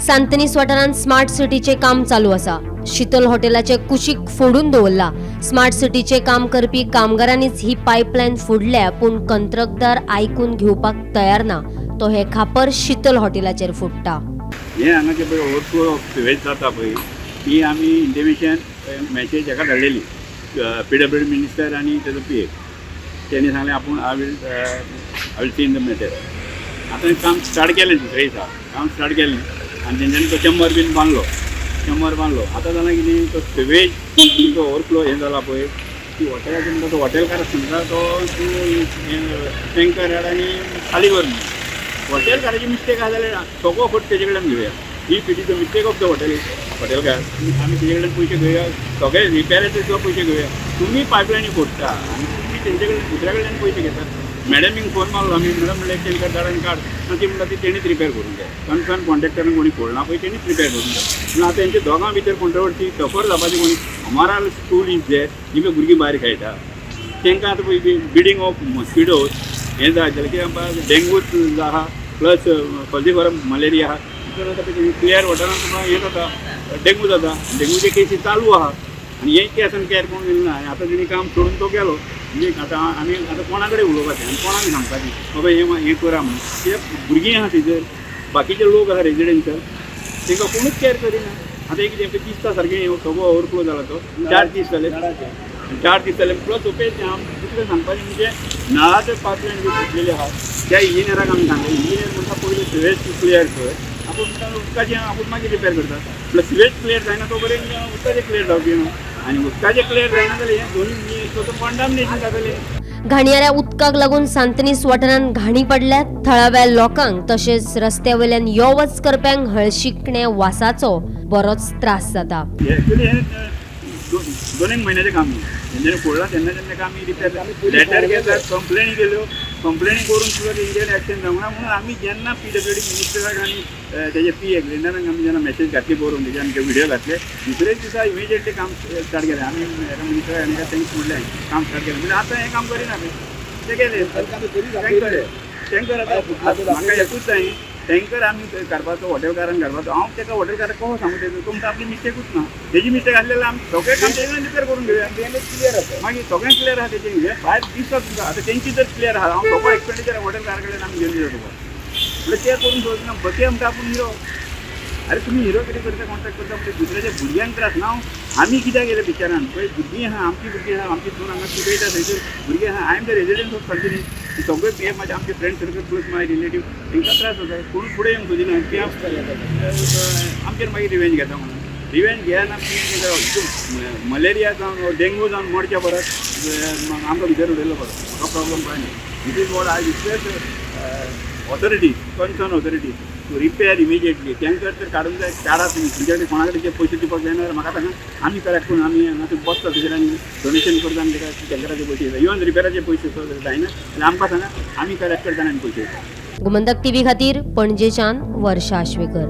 सांतनीस वाठारांत स्मार्ट सिटीचें काम चालू आसा. शीतल हॉटेलाचे कुशीक फोडून दवरला. स्मार्ट सिटीचें काम करपी कामगारांनीच ही पायपलायन फोडल्या, पूण कंत्रकदार आयकून घेवपाक तयार ना. तो हे खापर शीतल हॉटेलाचेर फोडटा. हे हांगाचे पळय ओवरफ्लो ऑफ सिवेज जाता पळय, ती आमी इंटिमेशन मॅसेज हाका धाडलेली, पीडब्ल्यूडी मिनिस्टर आनी तेजो पी ए. तेणी सांगलें आपूण I will see in the matter. आतां काम स्टार्ट केलें, दुसरे दिसा काम स्टार्ट केलें आनी तेंच्यांनी तो चेंबर बीन बांदलो, चेंबर बांदलो. आतां जालां कितें, तो सिवेज तो ओवरफ्लो हें जाला पळय, ती हॉटेलाचे म्हणटा, तो हॉटेलकार म्हणटा तो तूं टँकर हाड आनी खाली कर म्हणून. हॉटेलकाराची मिस्टेक आसा जाल्यार सगळो फट तेजे कडल्यान घेवया. If it is the mistake of the हॉटेलकार, आमी तेजे कडल्यान पयशे घेवया, सगळे रिपेराचे सुद्दां पयशे घेवया. तुमी पायपलायनी फोडटा आनी तुमी तेंचे कडल्यान, दुसऱ्या कडल्यान पयशे घेतात. मॅडमीक फोन मारलो आमी. मॅडम म्हणलें, टँकर धाड आनी काड ना. ती म्हणटा ती तेणीच रिपेर करूंक जाय. कन्सर्न कॉन्ट्रॅक्टरान कोणी फोडना पळय, तेणीच रिपेर करूंक जाय. पूण आतां तेंच्या दोगां भितर कॉन्ट्रवर्सी सफर जावपाची कोणी. हमारा स्कूल is there, जिमे भुरगीं भायर खेळटा, तांकां आतां पळय ब्रिडींग ऑफ मॉस्किटोज हें जाय जाल्यार कित्याक आमकां डेंगू आहा, प्लस फॉल्सिपेरम मलेरिया आहा. तितून आतां पळय क्लियर वॉटरान तुका हें जाता, डेंगू जाता. डेंगूचे केसी चालू आहा आनी हे केसान केअर कोण दिलें ना. आनी आतां तेणी काम सोडून तो गेलो. म्हणजे आतां आमी आतां कोणा कडेन उलोवपाचें आनी कोणाक सांगपाचें, बाबा हें हें करा म्हणून? कित्याक भुरगीं आहा थंयसर, बाकीचे लोक आहा रेजिडेन्शियल, तांकां कोणूच केअर करिना. आतां एक कितें दिसता सारकें, सगळो ओवरफ्लो जाला तो. 4 दीस जाले, 4 दीस जाले. प्लस ओके, दुसरें सांगपाचें म्हणजे नळाचे पायपलायन जी फुटलेली आहा, त्या इंजिनियराक आमी सांगलें. इंजिनियर म्हणटा, पयलीं सिवेज क्लियर कर. आपूण म्हणटा उदकाचें आपूण मागीर रिपेर करता. प्लस सिवेज क्लियर जायना तो पर्यंत उदकाचें क्लियर जावचें ना आनी उदकाचें क्लियर जायना जाल्यार हें दोनूय कंटामिनेशन जातलें. घाणयाऱ्या उदकाक लागून सांतनीस वाठारांत घाणी पडल्यात. थळाव्या लोकांक तशेंच रस्त्या वयल्यान यो वच करप्यांक हळशिकण्या वासाचो बरोच त्रास जाता. एक्चुअली हें दोन एक म्हयन्याचें काम न्ही. तेंच्यांनी फोडलां तेन्ना तेन्ना आमी रिपेर लेटर घेतात, कंप्लेनी केल्यो. कंप्लेनी करून सुद्दां तेंच्यानी एक्शन जावंक ना म्हणून आमी जेन्ना पीडब्ल्यूडी मिनिस्टराक आनी तेजे पी ए ग्लेंडनाक आमी जेन्ना मॅसेज घातली बरोवन, तेजे आमचे व्हिडिओ घातले, दुसरेच दिसा इमिजिएटली काम स्टार्ट केलें. आमी हेका मिनिस्टराक आनी thanks म्हणलें, काम स्टार्ट केलें. म्हणजे आतां हें काम करिना ते केलें. टँकर, टँकर आतां म्हाका एकूच जाय, टँकर आमी काडपाचो, हॉटेलकारान काडपाचो. हांव ताका हॉटेलकाराक कसो सांगू? तेजो तो म्हणटा आपली मिस्टेकूच ना, तेजी मिस्टेक आसलेली, आमी सगळें काम तेजे रिपेर करून घेवया. क्लियर आसा. मागीर सगळें क्लियर आहा तेजें. हें भायर दिसता तुमकां. आतां तेंची जर क्लियर आहा, हांव सगळो एक्सपेंडिचर हॉटेलकारा कडल्यान आमी घेवन दिता तुका म्हणल्यार ते करून दवरना. बके म्हणटा आपूण हिरो. अरे, तुमी हिरो कितें करता, कॉन्ट्रॅक्ट करता म्हणजे दुसऱ्याच्या भुरग्यांक त्रास ना. आमी कित्याक गेले पिक्चरान पळय, भुरगीं आहा, आमची भुरगीं आहा, आमची दोन हांगा शिकयता थंयसर भुरगीं आहा. I am the resident of Santinez. सगळे हे म्हाजे आमचे friend circle plus my relative, तांकां त्रास जाता. कोण फुडें येवंक सोदिना की आमचेर मागीर रिवेंज घेता म्हणून. रिवेंज घेयना. मलेरिया जावन, डेंगू जावन मरच्या परस आमकां भितर उडयलो बरो. म्हाका प्रॉब्लम कांय न्ही. This is what I request authority, concern authority to repair immediately. Tanker तर काडूंक जाय, काडा तुमी. तुमचे कडेन कोणा कडेन ते पयशे दिवपाक जायना जाल्यार म्हाका सांगा. आमी कलेक्ट करून आमी हांगा बसता थंयसर आनी डोनेशन करता आनी ताका टँकराचे पयशे दिता. इवन रिपेराचे पयशे सुद्दां जायना जाल्यार आमकां सांगा, आमी कलेक्ट करता आनी पयशे दिता. गोमंतक टीव्ही खातीर पणजेच्यान वर्षा आश्वेकर.